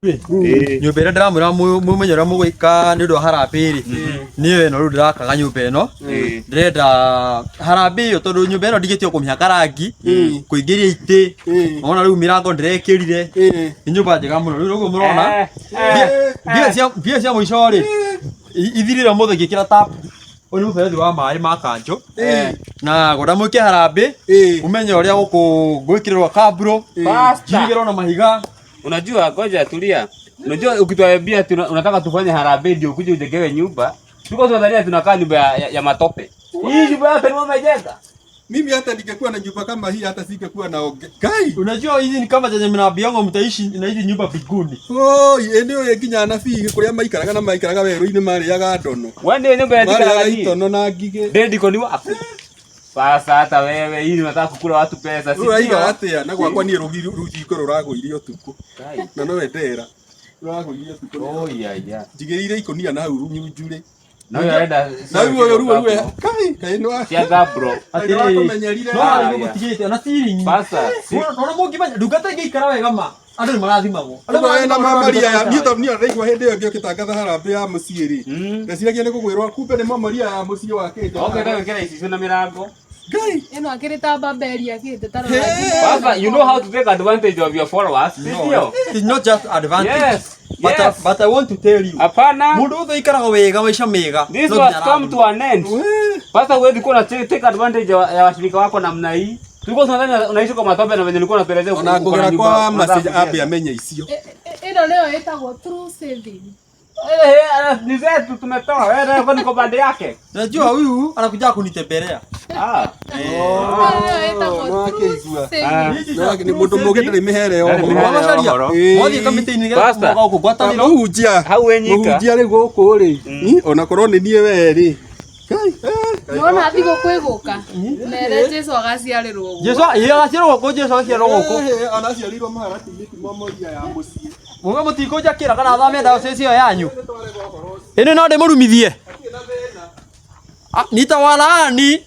Nyũmba ĩrĩa ndĩramwĩra mũmenye ũrĩa mũgwĩka nĩ ũndũ wa harambĩ rĩ, nĩyo ĩno. Rĩu ndĩrakaga nyũmba ĩno, ndĩrenda harambĩ ĩyo tondũ nyũmba ĩno ndigĩtie kũmĩhaka rangi, kũingĩria itĩ, ona rĩu mĩrango ndĩrekĩrire. Nĩ nyũmba njega mũno. Rĩu ũguo mũrona mbia cia mũico rĩ ithirire ũmũthĩ ngĩkĩra tap. Ũyũ nĩ mũberethi wa maĩ ma kanjũ na ngwenda mwĩke harambĩ, ũmenye ũrĩa gũkũ ngwĩkĩrĩrwo kaburo, Pastor. njirigĩrwo na mahiga. Unajua, ngoja tulia. Unajua ukituambia unataka tufanye harambee ndio ukuje ujengewe nyumba, tuko tunadhania tunakaa nyumba ya matope. Hii nyumba yote ni wewe umejenga. Mimi hata ningekuwa na nyumba kama hii hata singekuwa na onge. Kai. Unajua hizi ni kama zenye mnaambiangwa mtaishi na hizi nyumba mbinguni. Oh, ĩ nĩ ũĩ nginya anabii kũrĩa maikaraga na maikaraga werũ-inĩ marĩaga ndono. Wewe ndio nyumba ya Marĩaga jika itono na ngigĩ. Ndio ni wako. Sasa hata wewe hii unataka kukula watu pesa, si Ũraiga ndio? atĩa na gwakwa niĩ rũthingo rũragũire ũtukũ. Kai. Na no wendera. Rũragũire ũtukũ. Oh yeah. Njigĩrĩire ikũnia na hau nyunjurĩ. Na huyo anaenda Na rĩu ũyũ ruo ruo kai kai nĩ wa cia gabro. Kai nĩ wakũmenyerire. No harĩ mũtigĩte ona ciringi. Pastor, si Ona mũngĩmenya ndungata ingĩikara wega ma andũ nĩ marathimagwo. Andũ Ũguo wena marathimagwo mama nĩ Maria ya ndungata niĩ ikara to niĩ ndaigua hĩndĩ ĩyo ngĩũkĩtangatha harambĩ ya mũciĩ rĩ. Ndeciragia nĩ kũgwĩrwo kumbe nĩ mama Maria ya mũciĩ wakĩte. Okay, ndio kile isicio na milango. Ngai. Ĩno akĩrĩ ta Babeli akĩte ta Pastor, you know how to take advantage of your followers, si No, ndio? it's not just advantage. Yes. Yes. But I want to tell you. Hapana. Mũndũ wothe ũikaraga wega maica mega. This no was nginya come to an end. We. Sasa huwezi kuwa na take advantage ya washirika wako namna hii. Tulikuwa tunadhani unaishi kwa matope na venye ulikuwa unatuelezea Ona uko na ngũgera nyumba, kwa unataka message ambe kujenga. amenye icio. Ĩno nĩyo ĩtagwo true saving. Eh, eh, ni zetu tumetoa. Wewe ndio niko bande yake. Najua huyu anakuja kunitembelea. Ah. Ĩno nĩyo ĩtagwo no true akĩigua. saving. No nĩ mũndũ mũgĩ ndarĩ mĩhere Ndarĩ oho. mĩhere. Wamacaria. ũhoro. Ĩĩ. Mwathiĩ kamĩtĩ-inĩ Pastor. gũkũ ngwatanĩro. Mũhunjia. Hau we nyika. Mũhunjia rĩu gũkũ rĩ. Ona korwo nĩ niĩ we rĩ. Kai. Nĩwona thigũkũ ĩgũka mere Jesu agaciarĩrwo ũguo. Jesu, ĩĩ agaciarwo gũkũ, Jesu agaciarwo gũkũ. Anaciarirwo maharatĩ-inĩ ti mama Maria ya mũciĩ. Muga mũtikũnjakĩra kana thame diocese ĩyo yanyu. Ĩno no ndĩmũrumithie. Ah, nitawalaani.